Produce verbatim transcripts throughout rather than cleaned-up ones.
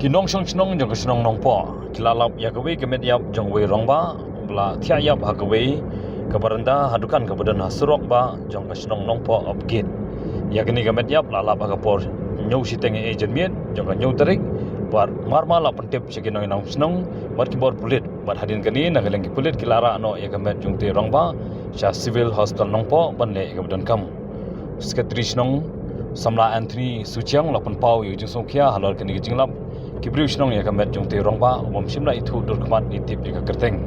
Ki nongshong shnong jong ka shnong Nongpoh ki la lap ïa kawei ka met ïap jong uwei u rangbah ba la thiah ïap ha kawei ka baranda ha dukan kaba don ha surok bah jong ka shnong Nongpoh Upgate. Ïa kane ka met ïap la lap ha ka por hynñiew shiteng eh janmiet jong ka hynñiew tarik bad marmar la pyntip sha ki nongïalam shnong bad ki bor pulit. Bad hadien kane, na ka liang ki pulit ki la rah noh ïa ka met jong utei u rangbah sha Civil Hospital Nongpoh ban leh ïa kaba donkam. Secretary shnong samla Anthony Suchiang u la pynpaw ïa ka jingsngewkhia halor kane ka jinglap ki briew shnong ïa ka met jong utei u rangbah u bym shym la ithuh dur khmat ne tip ïa ka kyrteng.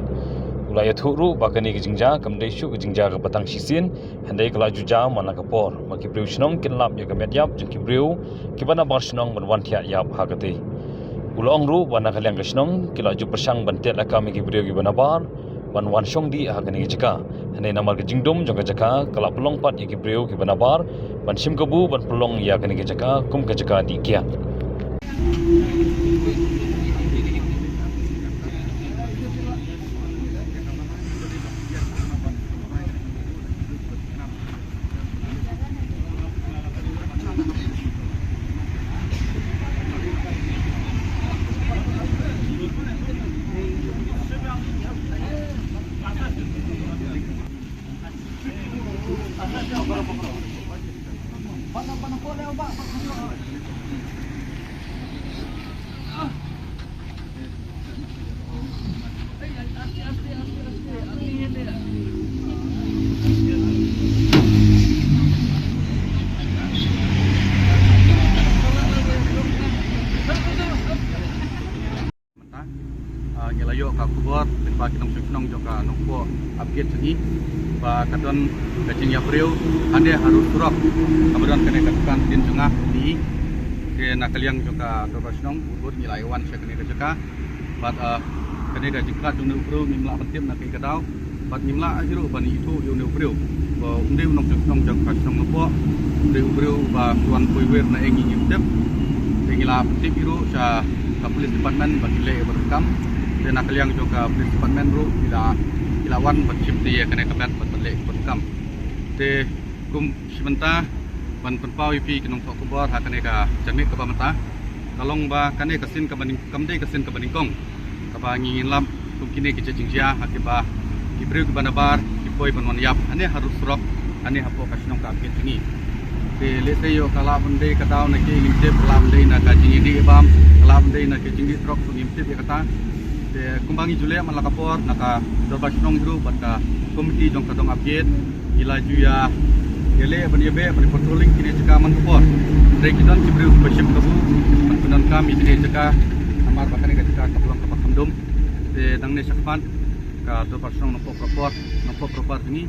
U la ïathuh ruh ba kane ka jingjia kam dei shuh ka jingjia kaba tang shisien, hynrei ka la ju jia man la ka por ba ki briew shnong kin lap ïa ka met ïap jong ki briew kiba nabar shnong ban wan thiah ïap ha katei. U la ong ruh ba na ka liang ka shnong ki la ju pyrshang ban tied lakam ïa ki briew kiba nabar ban wan shong dih ha kane ka jaka, hynrei namar ka jingdum jong ka jaka ka la pynlong pat ïa ki briew kiba nabar ban shim kabu ban pynlong ïa kane ka jaka kum ka jaka dih kiad. Mynta, ah, ngi la ïoh ka khubor lyngba ki nongshong shnong jong ka Nongpoh Upgate jong ngi ba ka don ka jingïabriew hangne harud surok kaba don kane ka dukan tin jong nga ni. Te na ka liang jong ka dorbar shnong u bud ngi la ïa wan sha kane ka jaka. Bad, ah, kane ka jingkhat jong une u briew ngim lah ban tip na kaei ka daw. Bad ngim lah hi ruh ban ithuh ïa une u briew ba um dei u nongshong shnong jong ka shnong Nongpoh, um dei u briew ba u wan poi wir na ïing, ngim tip. Te ngi la pyntip hi ruh sha ka police department ba kin leh ïa ka bor kam. Te na ka liang jong ka police department ruh ki la, ki la wan ban shim te ïa kane ka met ban leh ïa ka bor kam. Te kum shi mynta ban pynpaw ïa phi ki nongthoh khubor ha kane ka janmiet kaba mynta, ka long ba kane ka sien kaba nyng-, kam dei ka sien kaba nyngkong kaba ngi ngin lap kum kine ki jingjia ha kiba ki briew kiba nabar ki poi ban wan ïap hangne harud surok hangne hapoh ka shnong ka Upgate jong ngi. Te lehse ïoh ka lah ban dei ka daw na kaei ngim tip, ka lah ban dei na ka jingïadih ïabam, ka lah ban dei na ka jingdih trok ruh ngim tip ïa kata. Te kumba ngi ju leh man la ka por na ka dorbar shnong hi ruh bad ka komiti jong ka dong Upgate ngi la ju ïa, ïa leh ban ïa beh ban patrolling kine jaka man ka por. Hynrei ki don ki briew kiba shim kabu ban pyndonkam ïa kine jaka namar ba kane ka jaka ka long kaba kham dum. Te nangne shakhmat ka dorbar shnong Nongpoh Proper, Nongpoh Proper jong ngi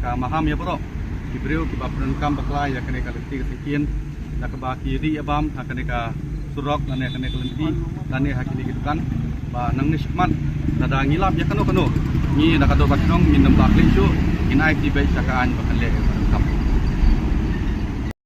ka maham ïa baroh ki briew kiba pyndonkam bakla ïa kane ka lynti ka syngkien da kaba ki ïadih ïabam ha kane ka surok lane kane ka lynti lane ha kine ki dukan. Ba nangne shakhmat lada ngi lap ïa kano kano, ngi na ka dorbar shnong ngin ym bakla shuh, ngin ai kti beit sha ka aiñ ba kan leh.